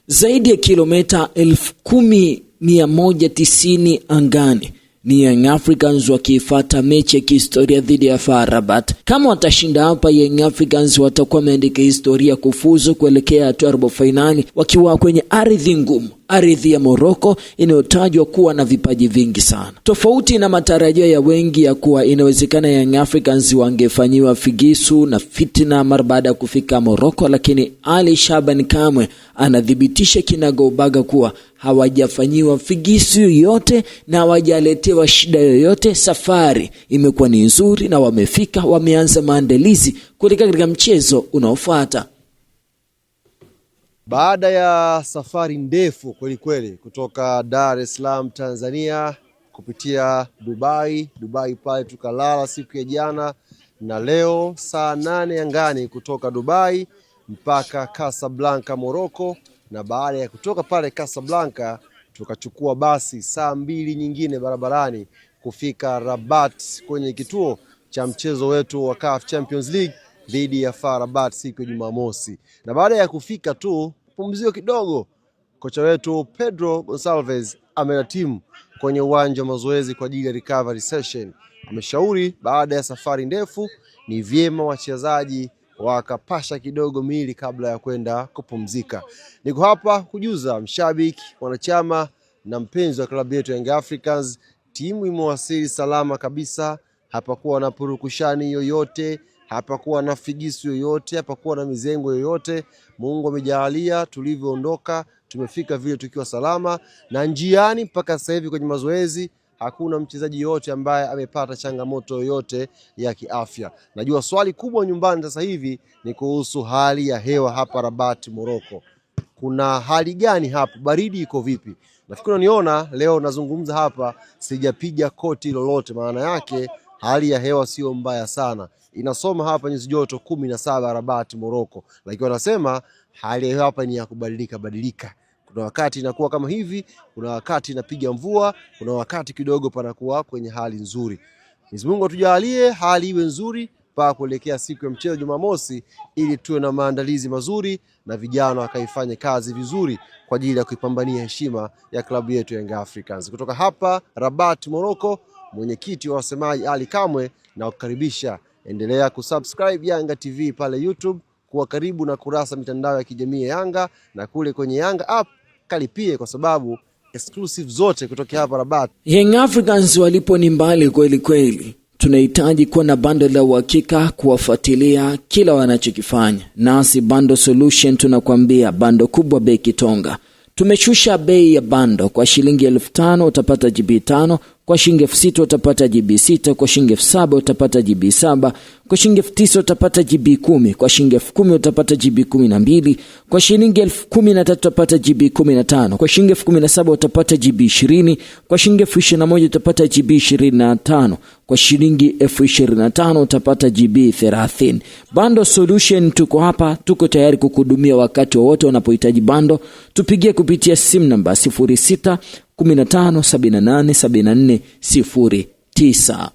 Zaidi ya kilomita 10,190 angani ni Young Africans wakiifata mechi ya kihistoria dhidi ya FAR Rabat. Kama watashinda hapa, Young Africans watakuwa wameandika historia kufuzu kuelekea hatua ya robo fainali wakiwa kwenye ardhi ngumu, ardhi ya Morocco inayotajwa kuwa na vipaji vingi sana. Tofauti na matarajio ya wengi ya kuwa inawezekana Young Africans wangefanyiwa figisu na fitina mara baada ya kufika Morocco, lakini Ali Shaban Kamwe anathibitisha kinagaubaga kuwa hawajafanyiwa figisu yoyote na hawajaletewa shida yoyote. Safari imekuwa ni nzuri na wamefika, wameanza maandalizi kuelekea katika mchezo unaofuata. Baada ya safari ndefu kweli kweli kutoka Dar es Salaam Tanzania kupitia Dubai, Dubai pale tukalala siku ya jana, na leo saa 8 angani kutoka Dubai mpaka Casablanca Morocco, na baada ya kutoka pale Casablanca tukachukua basi saa 2 nyingine barabarani kufika Rabat kwenye kituo cha mchezo wetu wa CAF Champions League dhidi ya FAR Rabat siku ya Jumamosi. Na baada ya kufika tu pumziko kidogo, kocha wetu Pedro Gonçalves ameleta timu kwenye uwanja wa mazoezi kwa ajili ya recovery session. Ameshauri baada ya safari ndefu ni vyema wachezaji wakapasha kidogo miili kabla ya kwenda kupumzika. Niko hapa kujuza mshabiki, wanachama na mpenzi wa klabu yetu Young Africans, timu imewasili salama kabisa, hapakuwa na purukushani yoyote, hapakuwa na figisu yoyote, hapakuwa na mizengo yoyote. Mungu amejalia, tulivyoondoka tumefika vile tukiwa salama, na njiani mpaka sasa hivi kwenye mazoezi hakuna mchezaji yoyote ambaye amepata changamoto yoyote ya kiafya. Najua swali kubwa nyumbani sasa hivi ni kuhusu hali ya hewa hapa Rabat, Morocco. Kuna hali gani hapo? Baridi iko vipi? Nafikiri unaniona leo nazungumza hapa sijapiga koti lolote, maana yake hali ya hewa sio mbaya sana. Inasoma hapa nyuzi joto 17 Rabat, Morocco, lakini wanasema hali ya hewa hapa ni ya kubadilika badilika. Kuna wakati inakuwa kama hivi, kuna wakati inapiga mvua, kuna wakati kidogo panakuwa kwenye hali nzuri. Mwenyezi Mungu atujalie hali iwe nzuri mpaka kuelekea siku ya mchezo Jumamosi, ili tuwe na maandalizi mazuri na vijana wakaifanye kazi vizuri kwa ajili ya kuipambania heshima ya klabu yetu Young Africans. Kutoka hapa Rabat, Morocco, mwenyekiti wa wasemaji Ali Kamwe na kukaribisha, endelea kusubscribe Yanga TV pale YouTube, kuwa karibu na kurasa mitandao ya kijamii ya Yanga na kule kwenye Yanga app kalipie, kwa sababu exclusive zote kutoka hapa Rabat. Young Africans walipo ni mbali kweli kweli. Tunahitaji kuwa na bando la uhakika kuwafuatilia kila wanachokifanya. Nasi Bando Solution tunakwambia bando kubwa bei kitonga. Tumeshusha bei ya bando kwa shilingi 5,000 utapata GB 5, kwa shilingi 6,000 utapata GB 6, kwa shilingi 7,000 utapata GB 7, kwa shilingi 9,000 utapata GB 10, kwa shilingi 10,000 utapata GB 12, kwa shilingi 13,000 utapata GB 15, kwa shilingi 17,000 utapata GB 20, kwa shilingi 21,000 utapata GB 25, kwa shilingi 25,000 utapata GB 30. Bando Solution tuko hapa, tuko tayari kukuhudumia wakati wowote unapohitaji bando. Tupigie kupitia simu namba 06 15 78 74 09.